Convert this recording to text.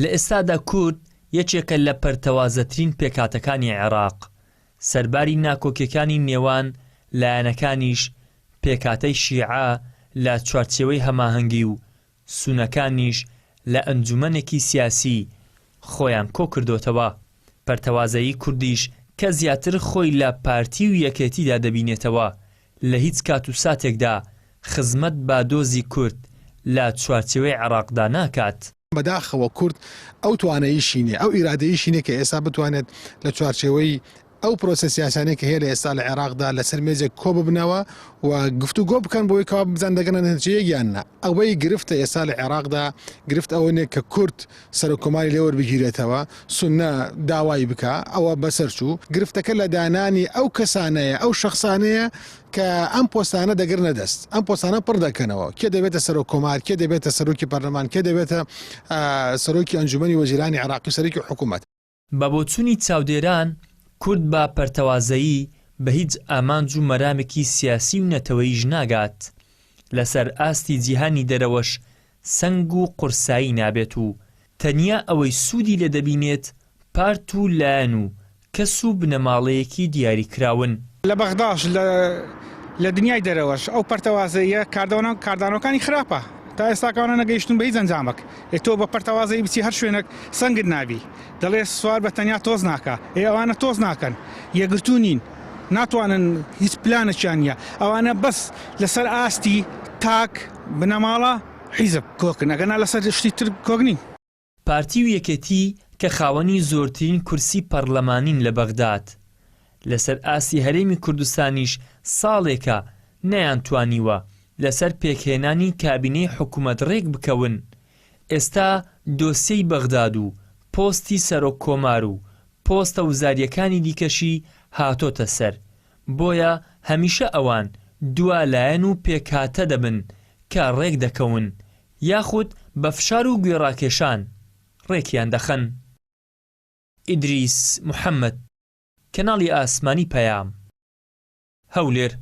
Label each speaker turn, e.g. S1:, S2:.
S1: لە ئێستادا کورد یەکێکە لە پەرتەوازەترین پێکهاتەکانی عێراق، سەرباری ناکۆکیەکانی نێوان لایەنەکانیش پێکهاتەی شیعە لە چوارچێوەی هەماهەنگی و سونەکانیش لە ئەنجومەنێکی سیاسی خۆیان کۆکردۆتەوە، پەرتەوازەیی کوردیش کە زیاتر خۆی لە پارتی و یەکێتیدا دەبینێتەوە لە هیچ کات و ساتێکدا خزمەت بە دۆزی کورد لە چوارچێوەی عێراقدا ناکات.
S2: بەداخەوە کورد ئەو تواناییشی نیە، ئەو ئیرادەیشی نیە کە ئێستا بتوانێت لە چوارچێوەی ئەو پرۆسە سیاسیانەی کە هەیە لە ئێستا لە عێراقدا لەسەر مێزێک کۆببنەوە و گفتوگۆ بکەن بۆی کەوا بزان دەگەنە نەتیجەیەک یان نا. ئەوەی گرفتە ئێستا لە عێراقدا گرفت ئەوە نیە کە کورد سەرۆک کۆماری لێ وەربگیرێتەوە، سوننە داوای بکا، ئەوە بەسەر چوو. گرفتەکە لە دانانی ئەو کەسانەیە، ئەو شەخسانەیە کە ئەم پۆستانە دەگرنە دەست، ئەم پۆستانە پڕ دەکەنەوە، کێ دەبێتە سەرۆک کۆمار، کێ دەبێتە سەرۆکی پەرلەمان، کێ دەبێتە سەرۆکی ئەنجومەنی وەزیرانی عێراقی و سەرۆکی حکوومەت.
S1: بە بۆچوونی چاودێران، کورد بە پەرتەوازەیی بە هیچ ئامانج و مەرامێکی سیاسی و نەتەوەییش ناگات، لەسەر ئاستی جیهانی دەرەوەش سەنگ و قورسایی نابێت و تەنیا ئەوەی سوودی لێ دەبینێت پارت و لایەن و کەس و بنەماڵەیەکی دیاریکراون.
S3: لە بەغداش لە لە دنیای دەرەوەش ئەو پەرتەوازەییە کاردانەوەکانی خراپە تا ئێستاکە ئەوانە نەگەیشتوون بە هیچ ئەنجامەک ئێ تۆ بە پەرتەوازەیی بچی هەر شوێنەک سەنگت نابی دەڵێ سوار بە تەنیا تۆز ناکا ئێ ئەوانە تۆز ناکەن یەکگرتوو نین ناتوانن هیچ پلانەکیان نییە ئەوانە بەس لەسەر ئاستی تاک بنەماڵە حیزب کۆکن ئەگەنا لەسەر شتی تر کۆک نین.
S1: پارتی و یەکێتی کە خاوەنی زۆرترین کورسی پەڕلەمانین لە بەغداد، لەسەر ئاستی هەرێمی کوردستانیش ساڵێکە نەیانتوانیوە لەسەر پێکهێنانی کابینەی حکومەت رێکبکەون، ئێستا دۆسیەی بەغداد و پۆستی سەرۆک کۆمار و پۆستە وزارییەکانی دیکەشی هاتۆتە سەر، بۆیە هەمیشە ئەوان دوا لایەن و پێکهاتە دەبن کە رێکدەکەون یاخود بە فشار و گوێڕاکێشان ڕێکیان دەخەن. ئیدریس محەمەد، کەناڵی ئاسمانی پەیام، هەولێر.